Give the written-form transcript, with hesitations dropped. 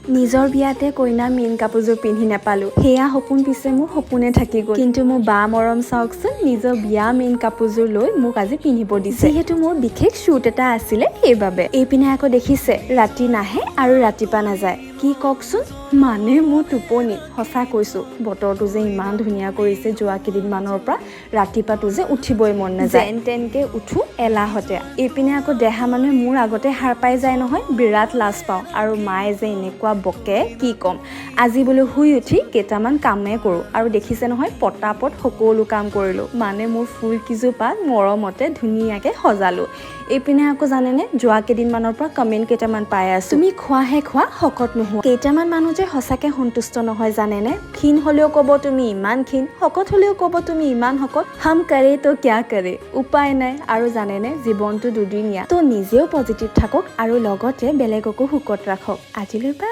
নিজৰ বিয়াতে কইনা মেইন কাপোৰযোৰ পিন্ধি নাপালোঁ। সেয়া সপোন পিছে মোৰ সপোনে থাকি গ'ল। কিন্তু মোৰ বা মৰম চাওকচোন, নিজৰ বিয়া মেইন কাপোৰযোৰ লৈ মোক আজি পিন্ধিব দিছে, যিহেতু মোৰ বিশেষ শ্বুট এটা আছিলে সেইবাবে। এইপিনে আকৌ দেখিছে, ৰাতি নাহে আৰু ৰাতিপুৱা নাযায়। কি কওকচোন? মানে মোৰ টোপনি, সঁচা কৈছোঁ, বতৰটো যে ইমান ধুনীয়া কৰিছে যোৱা কেইদিনমানৰ পৰা, ৰাতিপুৱাটো যে উঠিবই মন নাযায়। যেন তেনকে উঠো এলাহতে। এইপিনে আকৌ দেহা মানুহে মোৰ আগতে সাৰ পাই যায় নহয়, বিৰাট লাজ পাওঁ আৰু মায়ে যে এনেকুৱা বকে, কি ক'ম। আজি বোলো শুই উঠি কেইটামান কামেই কৰোঁ আৰু দেখিছে নহয়, পটাপট সকলো কাম কৰিলোঁ। মানে মোৰ ফুল কেইজোপা মৰমতে ধুনীয়াকৈ সজালোঁ। এইপিনে আকৌ জানেনে, যোৱা কেইদিনমানৰ পৰা কমেণ্ট কেইটামান পাই আছোঁ, তুমি খোৱাহে খোৱা, শকত নোহোৱা। কেইটামান মানুহ যে সঁচাকে সন্তুষ্ট নহয় জানেনে? ক্ষীণ হ'লেও ক'ব তুমি ইমান ক্ষীণ, শকত হ'লেও ক'ব তুমি ইমান শকত। हम करे तो क्या करे, উপায় নাই। আৰু জানেনে, জীৱনটো দুদিনীয়া, তো নিজেও পজিটিভ থাকক আৰু লগতে বেলেগকো সুখত ৰাখক। আজিলৈ বাই।